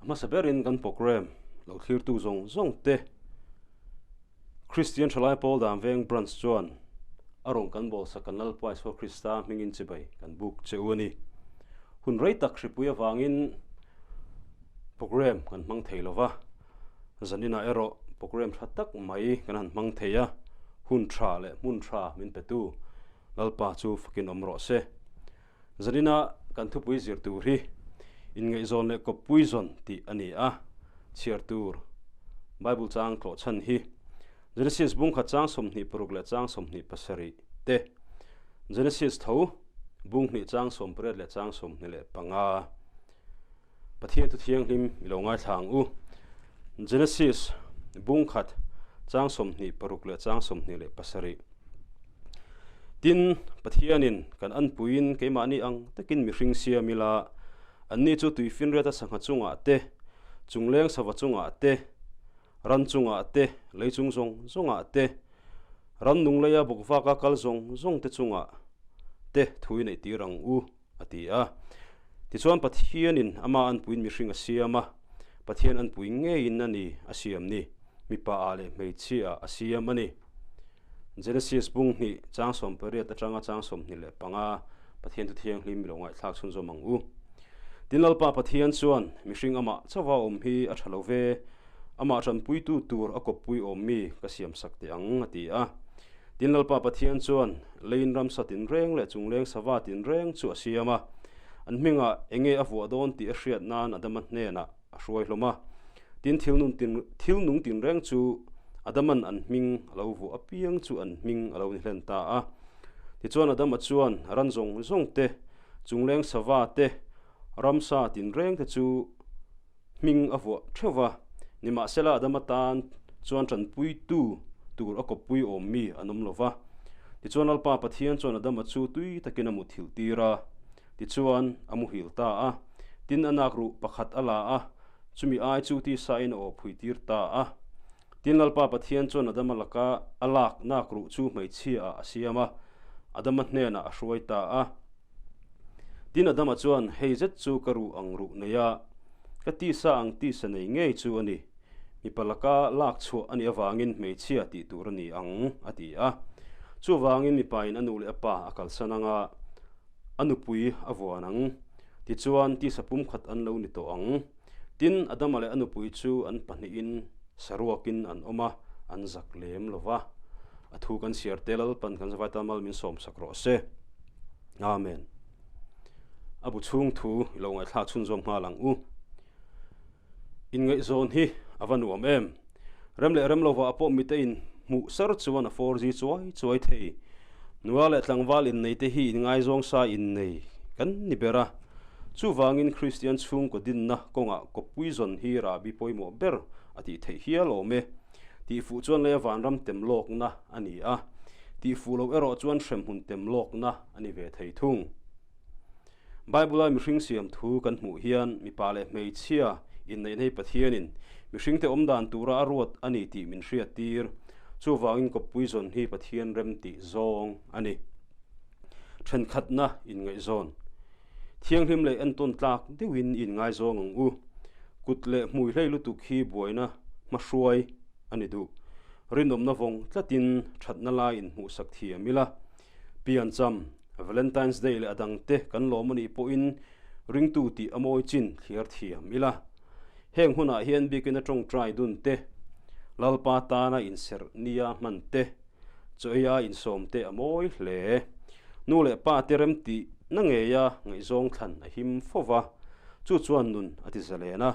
A hmasa berin kan programme lo thlirtu zawng zawng te Kristian Thalai Pawl Dan Veng Branch chuan a rawn kan bawlsak kan Lalpa Isua Krista hmingin chibai kan buk che u a ni. Hun rei tak hripui avangin programme kan hmang thei lova, zaninah erawh programme tha tak mai kan han hmang thei a, hun tha leh hmun tha min petu Lalpa chu fakin awm rawh se. Zanina kan thupui zir tur hi inngaihzawn leh kawppui zawn tih a ni a, chhiar tur Bible chang tlawh chhan hi Genesis bung khat chang 26 leh chang 27 te, Genesis tho bung hnih chang 18 leh chang 25. Pathian thu thianghlim i lo ngaithla ang u. Genesis bung khat chang 26 leh chang 27. Tin, Pathianin kan anpuiin keimahni ang takin mihring siam ila, anni chu tuifinriata sangha chungah te, chungleng sava chungah te, ran chungah te, lei chung zawng zawngah te, rannung leia bawkvaka kal zawng zawng te chungah te thu i neihtir ang u, a ti a. Tichuan Pathianin ama anpuiin mihring a siam a, Pathian anpui ngeiin a ni a siam ni, mipa ah leh hmeichhia ah a siam a ni. Genesis bung hnih chang 18 atanga chang 25 Pathian thu thianghlim i lo ngaihthlak chhunzawm ang u. Tin Lalpa Pathian chuan mihring amah chauha awm hi a tha lo ve, amah tanpuitu tur a kawppui awm mi ka siamsak teh ang a ti a. Tin Lalpa Pathian chuan leiin ramsa tinreng leh chungleng sava tinreng chu a siam a, an hmingah enge a vuah dawn tih a hriat nan Adama hnenah a hruai hlawm a. Tin, thil nun tin, thil nung tinreng chu Adaman an hming a lo vuah apiang chu an hming a lo ni hlen ta a. Tichuan Adama chuan ran zawng zawng te, chungleng sava te, ramsa tinreng te chu hming a vuah theuh va. Nimahsela Adama tan chuan tanpuitu tur a kawppui awm mi an awm lo va. Tichuan Lalpa Pathian chuan Adama chu tui takin a muthilh tir a. Tichuan, a muhil ta a. Tin, a nak ruh pakhat a la a, chumi ai chu tisain a aw phui tir ta a. Tin, Lalpa Pathian chuan Adama laka a lak nak ruh chu hmeichhia ah a siam a, Adama hnenah a hruai ta a. Tin, Adama chuan, Hei zet chu ka ruh ang ruh nei a, ka tisa ang tisa nei ngei chu a ni. Mipa laka lak chhuah a nih avangin hmeichhia tih tur a ni ang, a ti a. Chuvangin mipain a nu leh a pa a kalsan ang a. A nupui a vuan ang. Tichuan, tisa pumkhat an lo ni tawh ang. Tin, Adama leh a nupui chu an pahnihin saruakin an awm a, an zak lem lo va. A thu kan chhiar te Lalpan kan zavai tan mal min sawmsak rawh se. Amen. A bu chhung thu i lo ngaihthlak chhunzawm nghal ang u. Inngaihzawn hi a va nuam em? Rem leh rem lovah pawh mite in hmuh sar chuan a fawr zi chuai chuai thei. Nula leh tlangval innei te hi inngaizawng sa innei kan ni ber a. Chuvangin Kristian chhungkaw dinna kawngah kawppui zawn hi rahbi pawimawh ber a tih theih hial awm e. Tihfuh chuan leia vanram tem lawkna a ni a, tihfuh loh erawh chuan hremhmun tem lawkna a ni ve thei thung. Bible-a mihring siam thu kan hmuh hian mipa leh hmeichhia inneihna hi Pathianin mihringte awm dan tura a ruat a ni tih min hriattir. Chuvangin kawppui zawn hi Pathian rem tih zawng a ni. Thenkhatna inngaihzawn. Thianghlim leh entawn tlak deuhin i inngaizawng ang u. Kut leh hmui hlei lutuk hi buaina hmahruai a ni duh. Rinawmna vawng tlatin thatna lai inhmuhsak thiam ila. Piancham, Valentine's Day leh a dangte kan lawm a nih pawhin ringtu tih a mawi chin thliar thiam ila. Heng hunah hian bikin a tawngtai dun te, Lalpa tana inserh nia hman te, chaw eia insawm te a mawi hle. Nu leh pa te remtih na ngeia ngaihzawng thlan a him fo va, chu chuan nun a ti zalen a,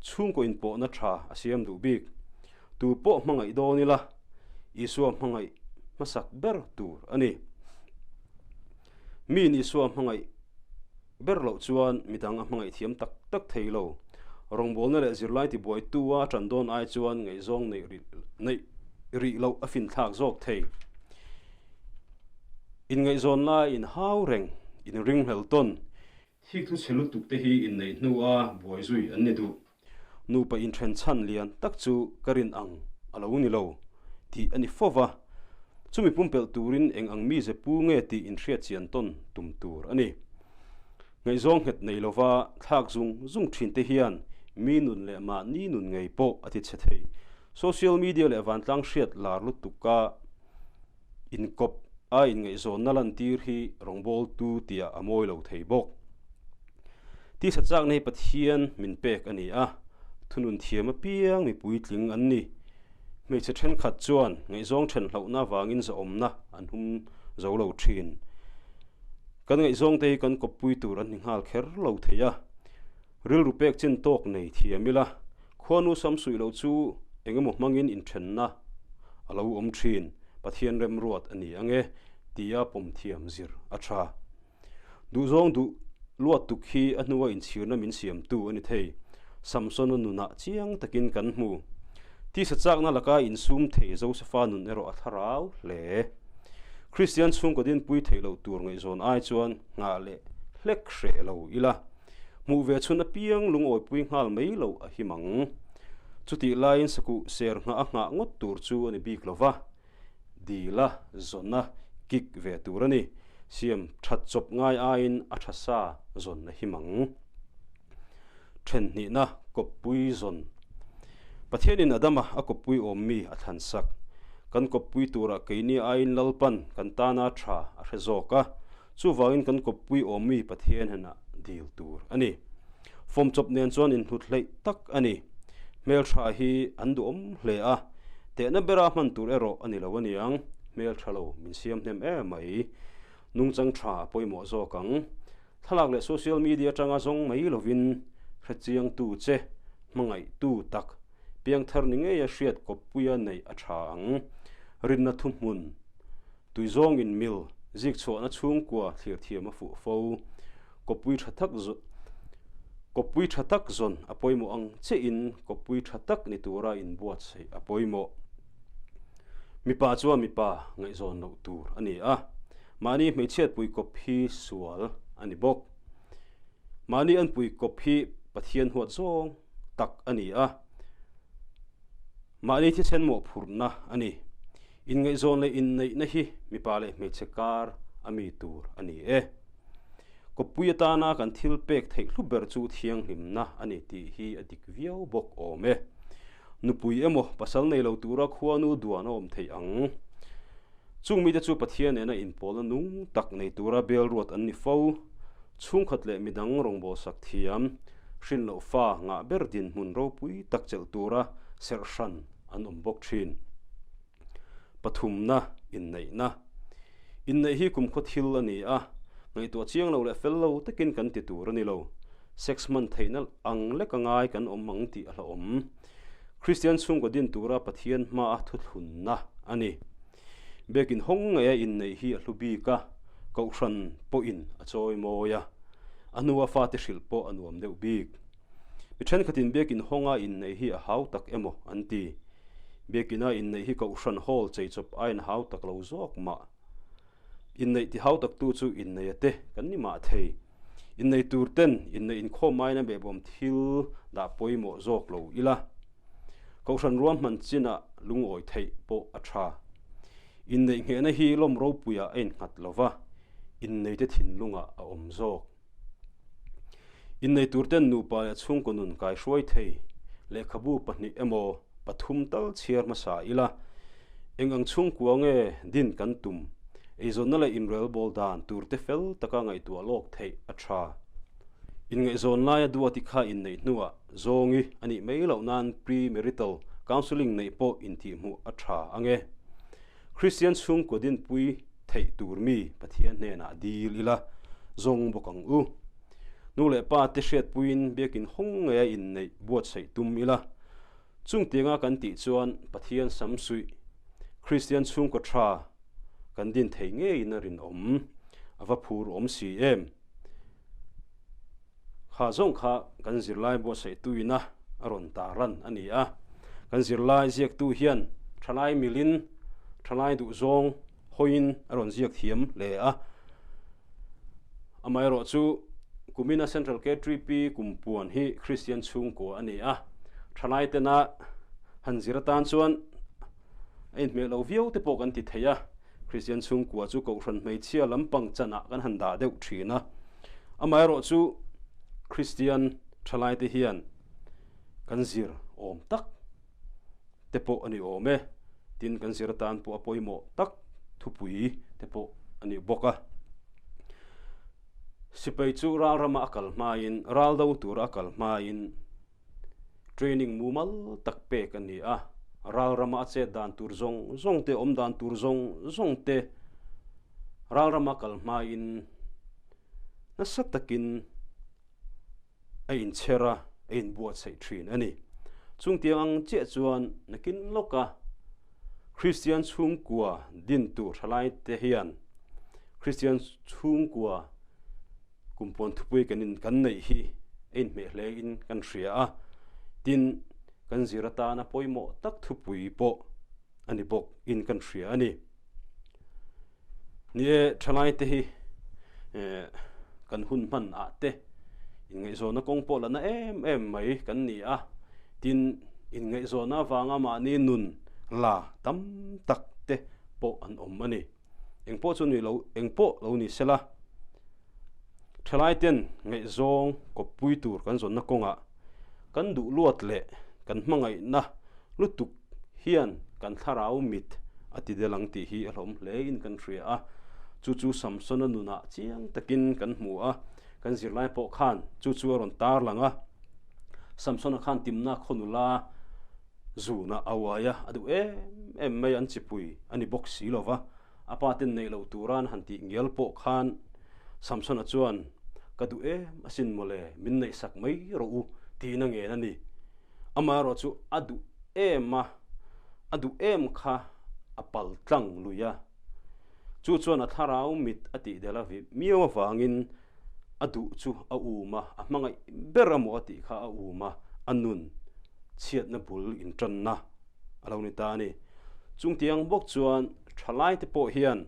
chhungkaw inpawhna tha a siam duh bik. Tu pawh hmangaih dawn ila, Isua hmangaih hmasak ber tur a ni. Miin Isua hmangaih ber loh chuan midang a hmangaih thiam tak tak thei lo. Rawngbawlna leh zirlai tibuaitu a tan dawn ai chuan ngaihzawng neih rih neih rih loh a finthlak zawk thei. Inngaihzawn lai inhau reng, inringhlel tawn. Thik thu chhe lutuk te hi inneih hnua buai zui an ni duh. Nupa inthen chhan lian tak chu ka rin ang a lo ni lo tih a ni fo va, chumi pumpelh turin eng ang mize pu nge tih inhriat chian tawn tum tur a ni. Ngaihzawng nghet nei lova thlak zung zung thin te hian Mi nun leh mahni nun ngei pawh a ti chhe thei. Social media leh vantlang hriat lar lutuka inkawp a inngaihzawnna lantir hi rawngbawltu tiah a mawi lo thei bawk. Tisa chakna hi Pathian min pek a ni a, thunun thiam apiang mi puitling an ni. Hmeichhe thenkhat chuan ngaihzawng then hlauhna avangin zahawmna an hum zo lo thin. Kan ngaihzawngte hi kan kawppui tur an ni nghal kher lo thei a. Rilru pek chin tawk nei thiam ila, khuanu sam suih lo chu eng emaw hmangin inthenna a lo awm thin, Pathian remruat a ni ang e, tia pawm thiam zir a tha. Duhzawng duh luat tuk hi a hnua inchhirna min siamtu a ni thei. Samsona nunah chiang takin kan hmu. Tisa chakna laka insum thei Josefa nun erawh a thlarau hle. Kristian chhungkaw dinpui theih loh tur ngaihzawn ai chuan nghah leh hlek hreh lo ila. Hmuh ve chhun apiang lungawipui nghal mai loh a him ang. Chutih laiin sakuh ser nghah a nghah ngawt tur chu a ni bik lo va, dila zawn a kik ve tur a ni. Siam that chawp ngai aiin a tha sa zawn a him ang. Thenhnihna kawppui zawn. Pathianin Adama a kawppui awm mi a thlan sak. Kan kawppui turah keini aiin Lalpan kan tana tha a hre zawk a, Chuvangin kan kawppui awmmi Pathian hnenah dil tur a ni. Fawm chawp nen chuan inhlut hleih tak a ni. Hmeltha hi an duhawm hle a, tehna bera hman tur erawh a ni lo aniang, hmeltha lo min siam hnem em mai. Nungchang tha a pawimawh zawk ang. Thlalak leh social media atanga zawng mai lovin hrechiangtu che, hmangaihtu tak, piangthar ni ngeia hriat kawppuia neih a tha ang. Rinna thuhmun. Tuizawng in mil zik chhuahna chhungkua thlir thiam a fuh fo. Kawppui tha tak kawppui tha tak zawn a pawimawh ang chiahin kawppui tha tak ni tura inbuatsaih a pawimawh. Mipa chuan mipa ngaihzawn loh tur a ni a, mahni hmeichhiatpui kawp hi sual a ni bawk. Mahni anpui kawp hi Pathian huat zawng tak a ni a. Mahni thisen mawhphurhna a ni. Inngaihzawn leh inneihna hi mipa leh hmeichhe kar a mi tur a ni e. Kawppui atana kan thil pek theih hlu ber chu thianghlimna a ni tih hi a dik viau bawk awm e. Nupui emaw pasal nei lo tura khuanu duan a awm theih ang. Chung mite chu Pathian nena inpawlna nung tak nei tura bel ruat an ni fo. Chhungkhat leh midang rawngbawlsak thiam, hrin loh fa ngah ber dinhmun ropui tak chelh tura serh hran an awm bawk thin. Pathumna, inneihna. Inneih hi kumkhaw thil a ni a, ngaihtuah chiang lo leh fel lo takin kan ti tur a ni lo. Sex hman theihna ang lek a ngai kan awm ang tih a hlauhawm. Kristian chhungkaw din tura Pathian hmaa thuthlunna a ni. Biakin hawng ngeia inneih hi a hlu bik a, Kohhran pawhin a chawi mawi a, a hnua fate hrilh pawh a nuam deuh bik. Mi thenkhatin biakin hawnga inneih hi a hau tak emaw an ti. Biakina inneih hi Kohhran hall cheichawp aiin a hau tak lo zawk mah. Inneih ti hau taktu chu inneia te kan ni mah thei. Innei tur ten inneih inkhawm aiin a behbawm thil dah pawimawh zawk lo ila. Kohhran ruahman chinah lungawi theih pawh a tha. Inneih nghehna hi lawm ropuiah a innghat lo va, inneite thinlungah a awm zawk. Innei turten nupa leh chhungkaw nun kaihruai thei lehkhabu pahnih emaw pathum tal chhiar hmasa ila, eng ang chhungkua nge din kan tum, eizawnna leh inrelbawl dan turte fel taka ngaihtuah lawk theih a tha. Inngaihzawn laia duati kha inneih hnuah Zawngi a nih mai loh nan pre-marital counselling neih pawh intihhmuh a tha ang e. Kristian chhungkaw dinpui theih tur mi Pathian hnenah dil ila zawng bawk ang u. Nu leh pa te hriatpuiin biakin hawng ngeia inneih buatsaih tum ila. Chungtianga kan tih chuan Pathian samsuih Kristian chhungkaw tha kan din thei ngeiin a rinawm. A va phur awm si em? Kha zawng kha kan zirlai buatsaihtuina a rawn tarlan a ni a. Kan zirlai ziaktu hian thalai milin, thalai duhzawng hawiin a rawn ziak thiam hle a. Amaherawh chu kumina Central KTP kumpuan hi Kristian chhungkua a ni a. Thalai tena han zir atan chuan a inhmeh lo viau te pawh kan ti thei a. Kristian chhungkua chu Kohhran hmeichhia lampang chanah kan han dah deuh thin a. Amaherawh chu Kristian thalaite hian. Kan zir awm tak te pawh a ni awm e. Tin, kan zir atan pawh a pawimawh tak thupui te pawh a ni bawk a. Sipai chu ral rama a kal hmain, ral do tura a kal hmain training mumal tak pek a ni a. Ral rama a chet dan tur zawng zawng te, awm dan tur zawng zawng te ral rama a kal hmain nasa takin a inchher a, a inbuatsaih thin a ni. Chungtiang ang chiah chuan nakin lawka Kristian chhungkua din tur thalaite hian Kristian chhungkua kumpuan thupui kan in kan neih hi a inhmeh hle in kan hria a, tin kan zir atana pawimawh tak thupui pawh a ni bawk in kan hria a ni. Ni e, thalaite hi kan hun hman ah te inngaihzawnna kawng pawh la na em em mai kan ni a, tin inngaihzawnna avanga mahni nun la tam tak te pawh an awm a ni. Engpawh chu ni lo, engpawh lo ni sela, thalaiten ngaihzawng kawppui tur kan zawnna kawngah kan duh luat leh kan hmangaihna lutuk hian kan thlarau mit a ti del ang tih hi a hlawm hle in kan hria a, chu chu Samsona nunah chiang takin kan hmu a, kan zirlai pawh khan chu chu a rawn tar lang a, Samsona khan Timna khaw nula zuna a uai a, a duh em em mai an chipui a ni bawk si lo va, a pa ten neih loh tura an han tih ngial pawh khan Samsona chuan ka duh em asin mawle min neihsak mai rawh u tiin a ngen a ni. Amaherawh chu a duh em a, a duh em kha a pal tlang lui a. Chu chuan a thlarau mit a tih del a vih miau avangin a duh chu a um a, a hmangaih ber a maw a tih kha a um a, a nun chhiatna bul intanna a lo ni ta a ni. Chungtiang bawk chuan thalaite pawh hian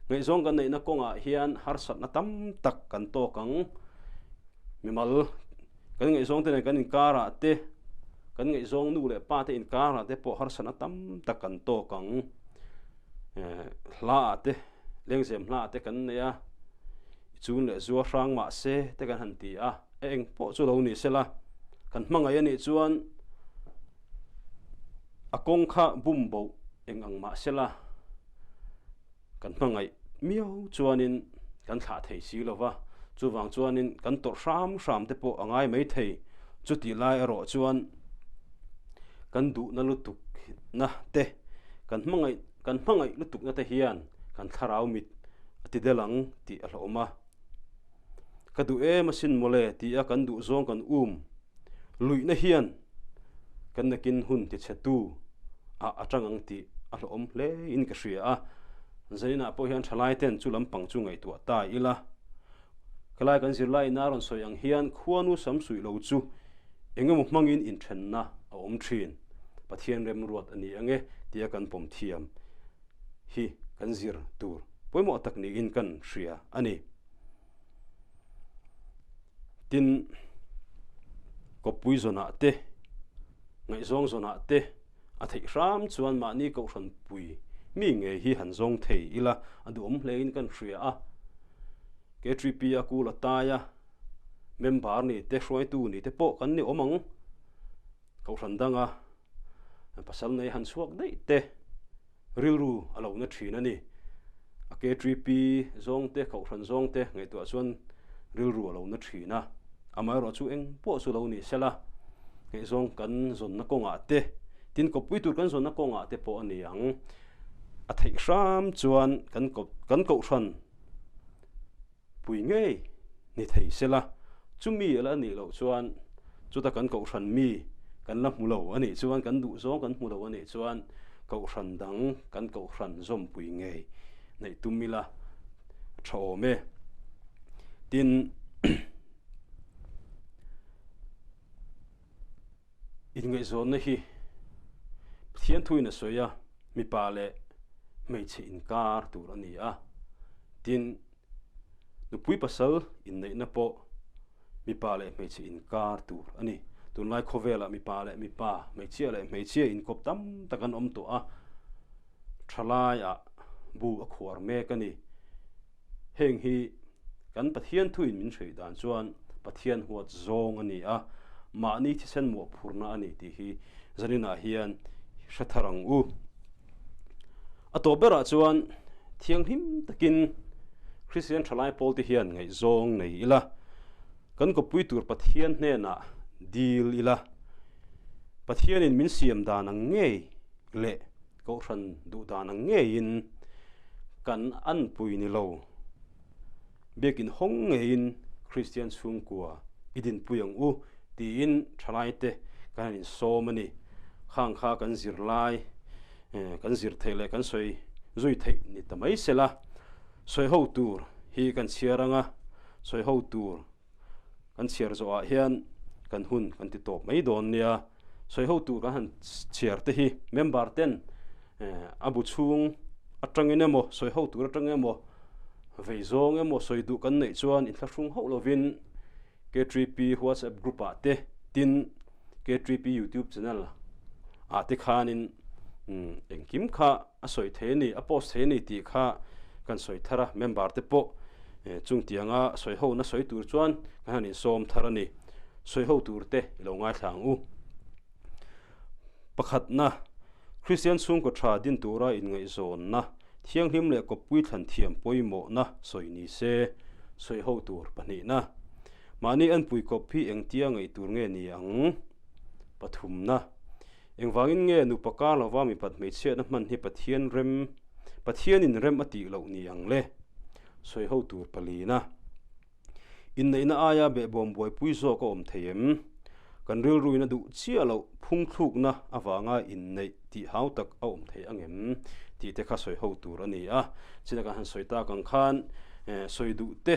ngaihzawng kan neihna kawngah hian harsatna tam tak kan tawk ang. Mimal Kan ngaihzawng te nen kan inkarah te, kan ngaihzawng nu leh pa te inkarah te pawh harsatna tam tak kan tawk ang. Hla ah te, lengzem hla ah te kan nei a, i chun leh zua hrang mah se te kan han ti a, a eng pawh chu lo ni sela, kan hmangaih a nih chuan a kawng kha bum boh eng ang mah sela, Kan hmangaih miau chuanin kan thlah thei si lo va, chuvang chuanin kan tawrh hram hram te pawh a ngai mai thei. Chutih lai erawh chuan kan duhna lutukna te, kan hmangaih kan hmangaih lutukna te hian kan thlarau mit a ti del ang tih a hlauhawm a. Ka duh em asin mawle tia kan duh zawng kan um Luihna hian kan nakin hun tichhetu ah a tang ang tih a hlawhawm hle in ka hria a, zaninah pawh hian thalai ten chu lampang chu ngaihtuah ta ila. Khalai kan zirlai ina rawn sawi ang hian khuanu sam suih lo chu engemaw hmangin inthenna a awm thin. Pathian remruat a ni ange tia kan pawm thiam hi kan zir tur pawimawh tak niin kan hria a ni. Tin, kawppui zawnah te, ngaihzawng zawnah te a theih hram chuan mahni kohhran pui mi ngei hi han zawng thei ila a duhawm hlein kan hria a. KTP a kul a tai a, member ni te, hruaitu ni te pawh kan ni awm ang. Kohhran danga pasal nei han chhuak daih te. Rilru a lo na thin a ni. A KTP zawng te, Kohhran zawng te ngaihtuah chuan rilru a lo na thin a. Amaherawh chu eng pawh chu lo ni sela, ngaihzawng kan zawnna kawngah te, tin kawppui tur kan zawnna kawngah te pawh a ni ang. A theih hram chuan kan kan Kohhran pui ngei ni thei sela, chumi a la nih loh chuan chuta kan kohhran mi kan la hmu lo a nih chuan, kan duh zawng kan hmu lo a nih chuan kohhran dang kan kohhran zawmpui ngei neih tum ila tha awm e. Tin, Inngaihzawnna hi Pathian thuin a sawi a, mipa leh hmeichhe inkar tur a ni a. Tin, nupui pasal inneihna pawh mipa leh hmeichhe inkar tur a ni. Tunlai khawvelah mipa leh mipa, hmeichhia leh hmeichhia inkawp tam tak an awm tawh a, thalaiah bu a khuar mek a ni. Heng hi kan Pathian thuin min hreih dan chuan Pathian huat zawng a ni a. mahni thisen mawhphurhna a ni tih hi zaninah hian hre thar ang u. A tawp berah chuan thianghlim takin Kristian thalai pawlte hian ngaihzawng nei ila, kan kawppui tur Pathian hnenah dil ila, Pathianin min siam dan ang ngei leh Kohhran duh dan ang ngeiin kan anpui ni lo. Biakin hawng ngeiin Kristian chhungkua i dinpui ang u tiin thalaite kan han insawm a ni. Khang kha kan zirlai, kan zir theih leh kan sawi zui theih ni ta mai sela, sawi ho tur hi kan chhiar ang a, sawi ho tur kan chhiar zawhah hian kan hun kan ti tawp mai dawn nia. Sawi ho tur kan han chhiar te hi member ten a bu chhung atangin emaw sawi ho tur atang emaw vei zawng emaw sawi duh kan neih chuan inthlahrung hauh lovin K3P WhatsApp group ah te tin K3P YouTube channel ah te khanin engkim kha a sawi thei a ni, a post thei a ni tih kha kan sawi thar a, member te pawh chungtianga sawi ho na sawi tur chuan kan han insawm thar a ni. Sawi ho tur te i lo ngaithla ang u. Pakhatna, Kristian chhungkaw tha din tura inngaihzawnna, thianghlim leh kawppui thlan thiam pawimawhna sawi ni se, sawi ho tur pahnihna. Mahni anpui kawp hi engtia ngaih tur nge ni ang? Pathumna, Engvangin nge nupa kar lova mipat hmeichhiatna hman hi Pathian rem, Pathianin rem a tih loh ni ang le? Sawi ho tur palina. Inneihna aia behbawm buaipui zawk a awm thei em? Kan rilruin a duh chiah loh phungthlukna avanga inneih tih hau tak a awm thei ang em? Tih te kha sawi ho tur a ni a. China kan han sawi tak ang khan sawi duh te,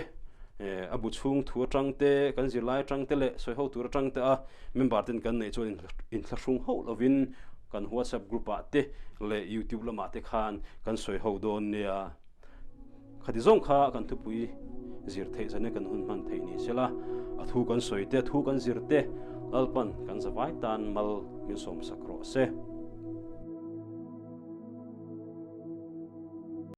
a bu chhung thu atang te, kan zirlai atang te leh sawi ho tur atang te a Member ten kan neih chuan inthlahrung hauh lovin kan WhatsApp group ah te leh YouTube lamah te khan kan sawi ho dawn nia. Khati zawng kha kan thupui zir theih zan kan hun hman theih ni sela, a thu kan sawi te, a thu kan zir te Lalpan kan zavai tan mal min sawmsak rawh se.